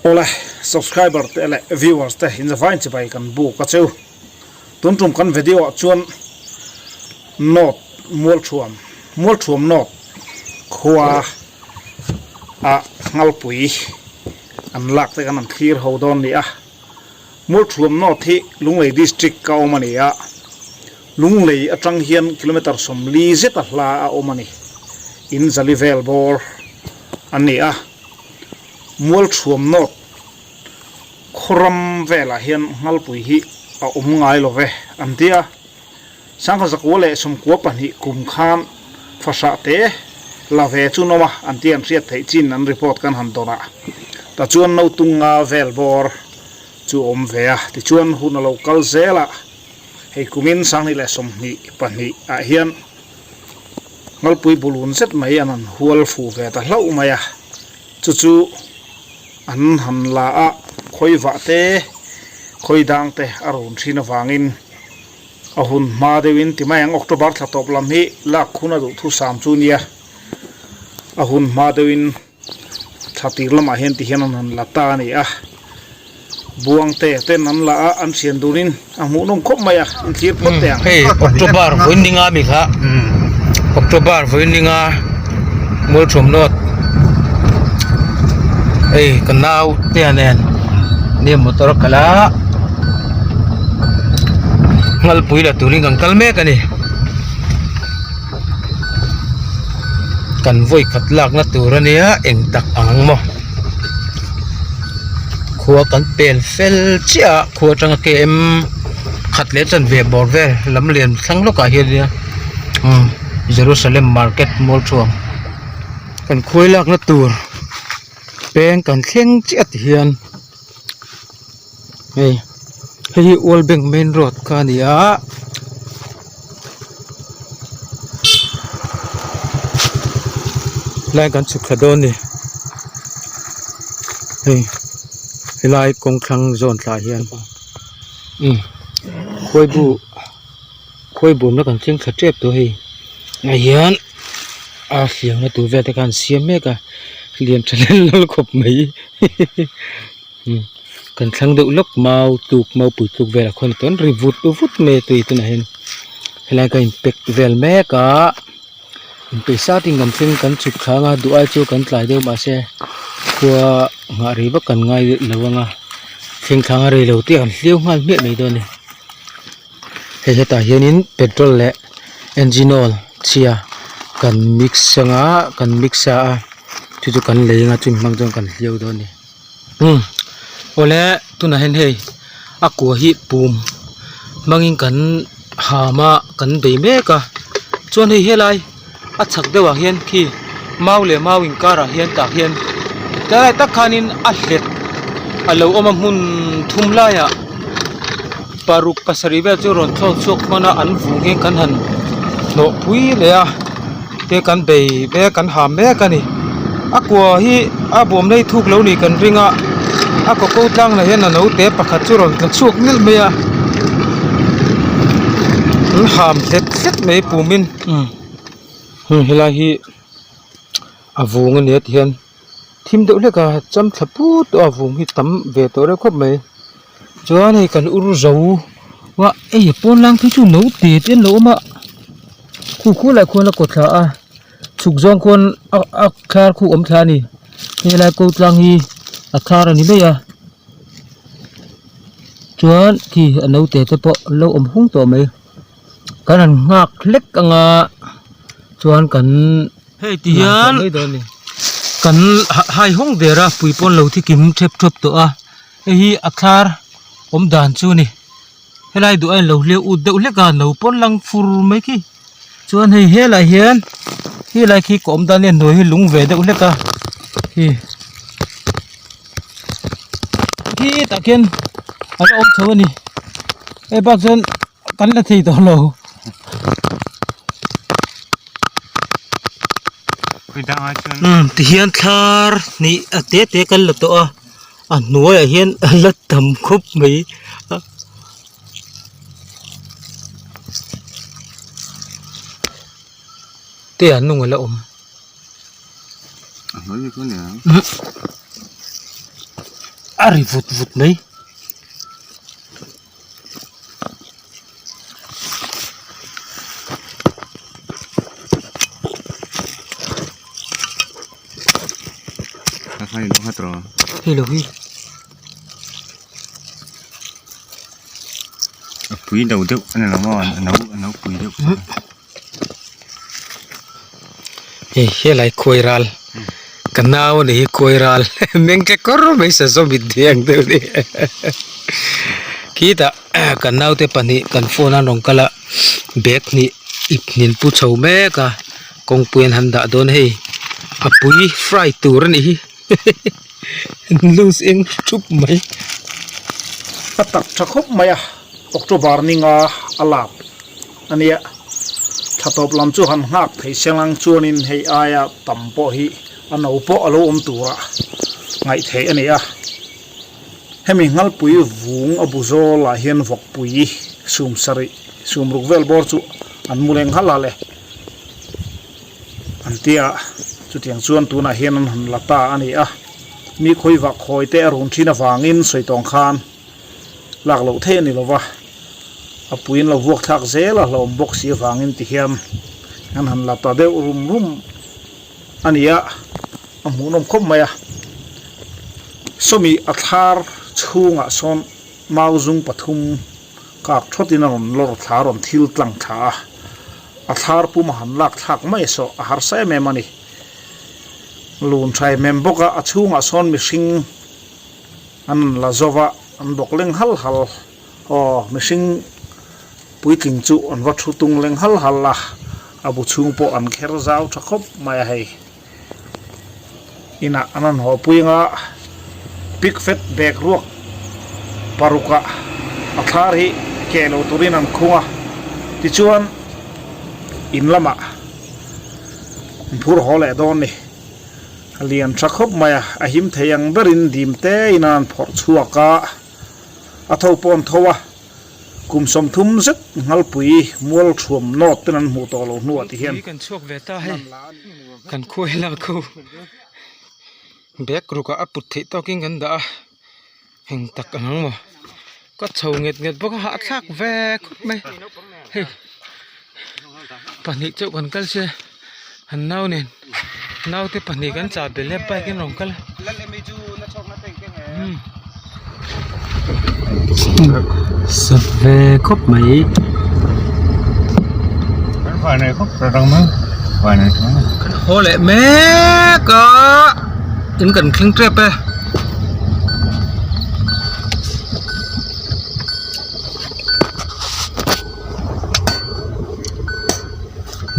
Awle, subscriber te leh viewers te inzavain chibai kan buk a cheu. Tun tum kan video ah chuan North Mualthuam, Mualthuam North khua ah Nghalpui an lak te kan han thlir ho dawn ni a. Mualthuam North hi Lunglei District a awm a ni a, Lunglei atang hian kilometre 40 zet a hla a awm a ni. In zali vel bawr an ni a, Mualthuam North khawram velah hian Nghalpui hi a awm ngai lo ve an ti a. 1992 kum khan fahrah te la ve chu nawm a an ti an hriat theih chin an report kan han dawn a ta chuan nautunga vel bawr chu awm ve a tichuan hun a lo kal zel a hei kumin 2022 ah hian Ngalpui bulun zet mai an han hual fuh ve ta hlauh mai a chu chu an han la a khawi vah te khawi dang te a rawn thin avangin A hun hma deuhin ti mai ang October thla tawp lam hi lak khun a duh thu sam chu nia. A hun hma deuhin thla tir lamah hian ti hian an han la ta a ni a. Buang te ten an la a, an thian dunin a hmuh nawm khawp mai a, in thlir phawt teh ang. Hei October vawiin ninga mi kha October vawiin ninga Mualṭhuam North hei ka nau te nen nia motor a kal a. Nghalpui la turin kan kal mek a ni kan vawi khat lakna tur a nia eng tak ang maw khua kan pel fel chiah a khua atanga km khat leh chanve bawr vel lam lian thlang lawkah hian nia umm Jerusalem market mual thuam kan khuai lakna tur peng kan thleng chiah ti hian. Hei hei hi world bank main road kha a ni a lai kan chhuk thla dawn a ni hei helai kawng thlang zawn thla ah hian umm khawi bu khawi bawmna kan thleng thla tep tawh hei ah hian a hliamna tur vel te kha an siam mek a lian tha lel lel khawp mai umm kan thlang deuh lawk mau tuk mau pui tluk velah khuan tawn ri vut vut mai a tui tunah hian helai ka in pack vel mek a inpeih sat in kan thleng kan chhuk thlang a duh ai chu kan tlai deuh mahse khua nghah rei vak kan ngai lo ang a thleng thlang a rei lo te an hliau nghal hmiah mai dawn a ni. Hei hetah hianin petrol leh engine oil chhia kan mix anga kan mix a chu chu kan lei anga chumi hmang chuan kan hliau dawn a ni umm awle tunah hian hei a kua hi pum hmangin kan ham a kan bei mek a chuan hei helai a chhak deuhah hian khi mau leh mau inkarah hian tah hian tlai tak khanin a hlet a lo awm a hmun thum laiah paruk pasarih vel chu rawn thlawk chhuak hman a an vung hi kan han hnawh pui leh a te kan bei mek kan ha mek a ni a kua hi a bawm lei thuk lo nih kan ring a a kaw ko tlang lah hian a naute pakhat chu rawn tla chhuak nalh mai a an ham hlet hlet mai pumin. Umm heng helai hi a vung a ni a ti hian thim deuh hlek a cham thla put tawh a vung hi tam ve tawh reuh khawp mai chuan hei kan ur zo a hei a pawn lang phei chu no te te an lo awm a khu khu lai khuan a kaw thla a chhuk zawng khuan a a thlar khu awm thla a ni helai ko tlang hi a thar a ni mai a chuan khi a naute te pawh an lo awm hung tawh mai. Kan han nghak hlek anga chuan kan hei ti hian kan hai hawng der a pui pawn lo thi kim thep thawp tawh a hei hi a thlar awm dan chu a ni helai duh a in lo hliau ut deuh hlek a no pawn lang fur mai khi chuan hei helai hian helai khi ka awm dan hian hnuai hi lung ve deuh hlek a hi khi tah khian a la awm chho a ni hei bak chuan. Kan la thei tawh lo. Umm tihian thlar hnih a te te kan la tawh a a hnuaiah hian a la tam khawp mai a. Te an nung a la awm. a ri vut vut mai. Hei lo hi. A pui lo deuh a ni lo maw a no a no pui deuh Hei helai khuai ral ka nau a ni hi khuai ral meng tle kawr mai sazawm in ti ang deuh a ni khitah kan naute pahnih kan phone an rawn kal a bag hnih ip hnin pu chho mek a kawngpui an han dah dawn hei a pui fry tur a nih hi. Loose eng thup mai. A tak tha khawp mai a, October ninga a lak a nia. Thla tawp lam chu han nghak thei seng ang chuanin hei aia tam pawh hi a no pawh a lo awm tura ngaih theih a ni a. Hemi Nghalpui vung a bu zawlah hian vawkpui sum sarih sum ruk vel bawr chu an mu leng halh halh e. An ti a, chutiang chuan tunah hian an han la ta a ni a, mi khawi vah khawi te a run thin avangin sawi tawng khan lak loh theih a ni lova, a puiin lo vuak thlak zel a hlawm bawk si avangin ti hian an han la ta deuh rum rum a ni a, a hmuhnawm khawp mai a, sawmi a thlar chhungah sawn mau zung pathum kak thawtin a rawn lawr thla a rawn thil tlang thla a. A thlar pum a han lak thlak mai sawh a harsa em em a ni. Lun tha em em bawk a, a chhungah sawn mihring an rawn la zo va, an bawk leng hal hal. Aw, mihring puitling chu an va thu tung leng hal hal a, a bu chhung pawh an kher zau tha khawp mai a hei. Inah an rawn haw pui anga pik fet bag ruak parukah a thlar hi keh lo turin an khung a, tichuan in lamah an phur haw leh dawn ni. A lian tha khawp mai a, a him thei ang berin dim te in an phawrh chhuak a, a tho pawh an tho a. Kum 30 zet Nghalpui mual thuam nawt ten an hmuh tawh loh hnuah ti hian kan chhuak ve ta hei kan khuai lak ho bag ruk ah a put theih tawkin kan dah a heng tak ang maw ka chho nget nget bawk a hahthlak ve khawp mai hei pahnih chauh kan kal se an nau nen naute pahnih kan chah belh e bike in rawn kal a sat ve khawp mai kan haw leh mek a in kan thleng tep e.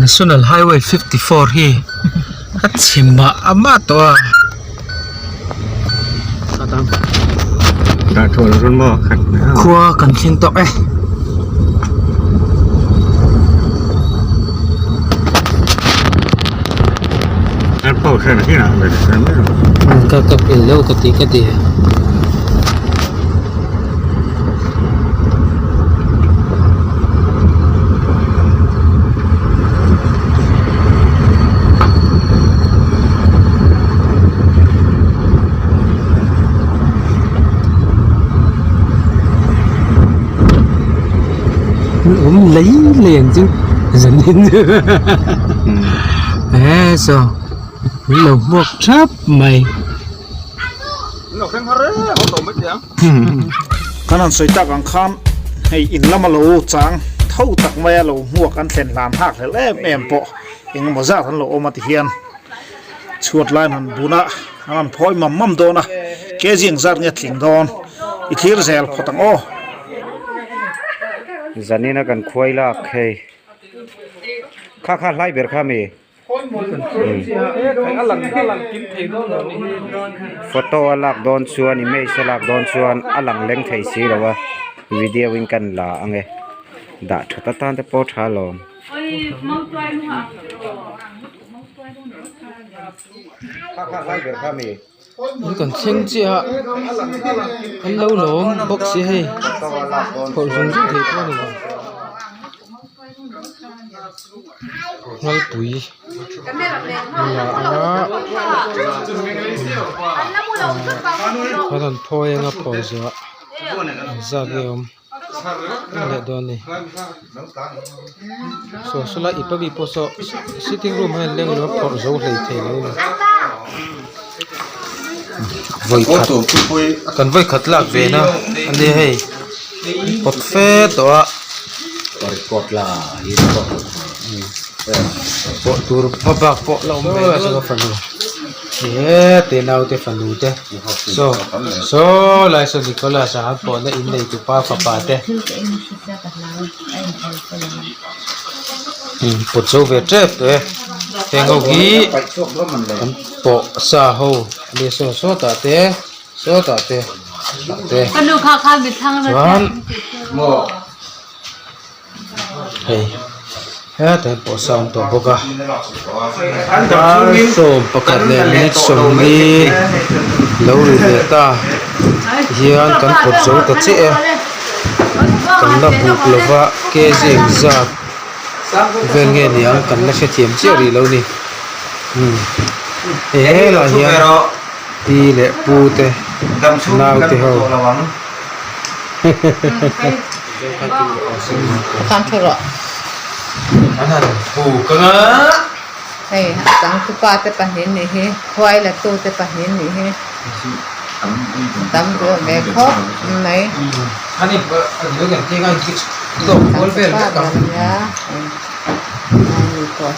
National highway 54 hi a chhe mah a mah tawh a khua kan thleng tawh e. Ka ka pel deuh ka ti ka ti. Awm lei lei ang chu zanin chu he saw min lo hmuak thap mai. Kan han sawi tak ang khan hei in lama lo chang tho tak maia lo hmuak an thlen hlan hak hlel em em pawh engemaw zat an lo awm a ti hian chhuat lai an han bun a an han phawi mam mam dawn a kg eng zat nge tling dawn i thlir zel phawt ang aw. Zanina kan khuai lak hei kha kha hlai ber kha mi. Photo a lak dawn chuan image a lak dawn chuan a lang leng thei si lo a video in kan la ang e dah that atan te pawh tha alawm. Kan thleng chiah a an lo lawm bawk si hei phawrh zung zung thei pawh a ni lo. Nghalpui la a. Khan an phawi anga phawi zuah engzat nge awm leh dawn a ni. Saw saw lai ip ami pawh saw sitting room ah hian leng lo a phawrh zo hlei thei lo a ni. Vawikhat kan vawikhat lak ve na a nia hei pawt fe tawh a. Pawh tur hmabak pawh la awm ve nual a fanu he te naute fanu te saw saw lai saw Nicholas a han pawhna in nei tupa fapa te pawt zo ve tep tawh e heng ho hi an pawh sa ho ania saw sawtah te sawtah te tah te chuan. Hei hetah hian pawh sound tawh bawk a dar 11 leh minute 40 lo ri ve ta hian kan pawt zo ta chiah e kan la buk lova kg engzat vel nge niang kan la hrethiam chiah rih lo ni umm hei helaiah hian pi leh pu te nau te ho. Hei a changtupa te pahnih nih hi khuai la tu te pahnih nih hi tam duh ve khawp mai changtupa ber a nia ani pawh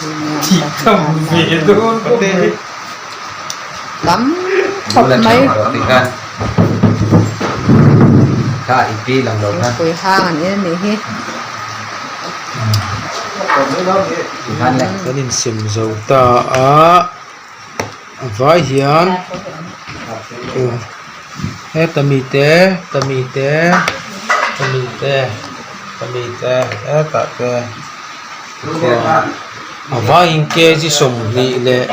hi tam khawp mai. Thingpui hang an in a nih hi. Kan insem zo ta a, a vai hian heta mi te ta mi te ta mi te ta mi te hetah te a vaiin kg 25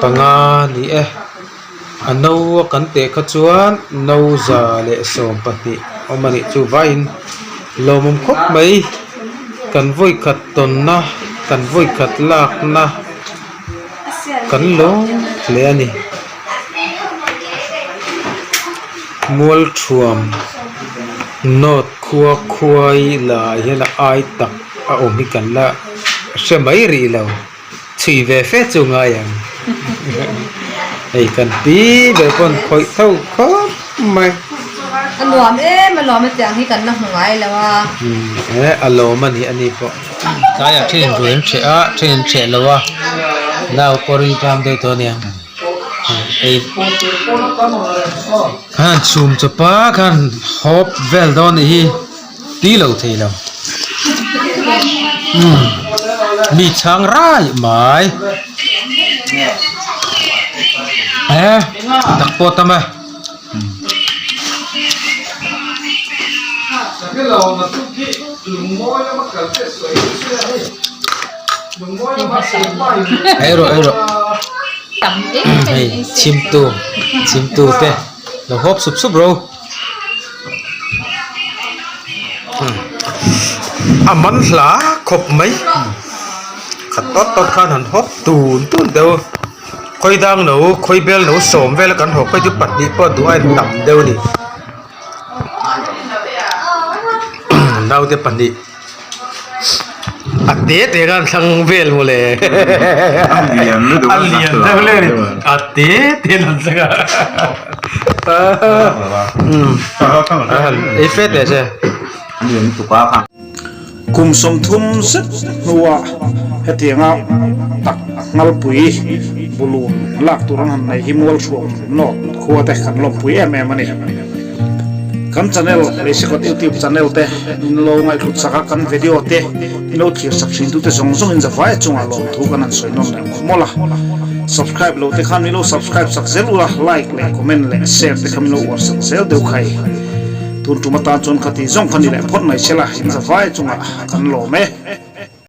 a ni e. A no a kan teh kha chuan no 112 awm a nih chu vaiin lawmawm khawp mai kan vawikhat tawnna kan vawikhat lakna kan lawm hle a ni Mualthuam North khua khuai lah hian a ai tak a awm hi kan la hre mai rih lo. Chhui ve fe chu ngai ang. Hei kan pi ber pawn khawih tho khawp mai. A nuam em a lawm a tiang hi kan la hmu ngai lo a. E a lawm a ni a ni pawh. Tlaiah then in ruai an hreh a then in hreh lo a nau pawh ri ṭam deuh tawh a niang. Hei khan chhum chawpa khan hawp vel dawn a nih hi. Ti lo thei lo. Umm mi chhang rai mai. E tak pawh tam e. Ei rawh ei rawh. Hei chhimtu chhimtu te lo hawp sup sup ro. A man hla khawp mai khat tawt tawt khan han hawp tun tun deuh khawi dang lo khawi bel lo sawm vel a kan hawp phei chu pahnih pawh duh a intam deuh a ni naute pahnih. A te te khan thlang vel maw le a lian deuh le ni a te te an thlang a ei fe teh che Kum 30 zet hnuah hetianga tak ngalpui bulun lak tur an han nei hi Mualhruam North khua te kan lawmpui em em a ni. Kan channel Leisekawt YouTube channel te min lo ngaihhlut sak a, kan video te min lo thlir sak thin tute zawng zawng in zavai chungah lawmthu kan han sawi nawn leh khawp mawlh a. Subscribe lo te khan min lo subscribe sak zel ula, like leh comment leh share te kha min lo uar sak zel deuh khai. Tun tum atan chuan kha ti zawng kha ni leh phawt mai se la, in zavai chungah kan lawm e.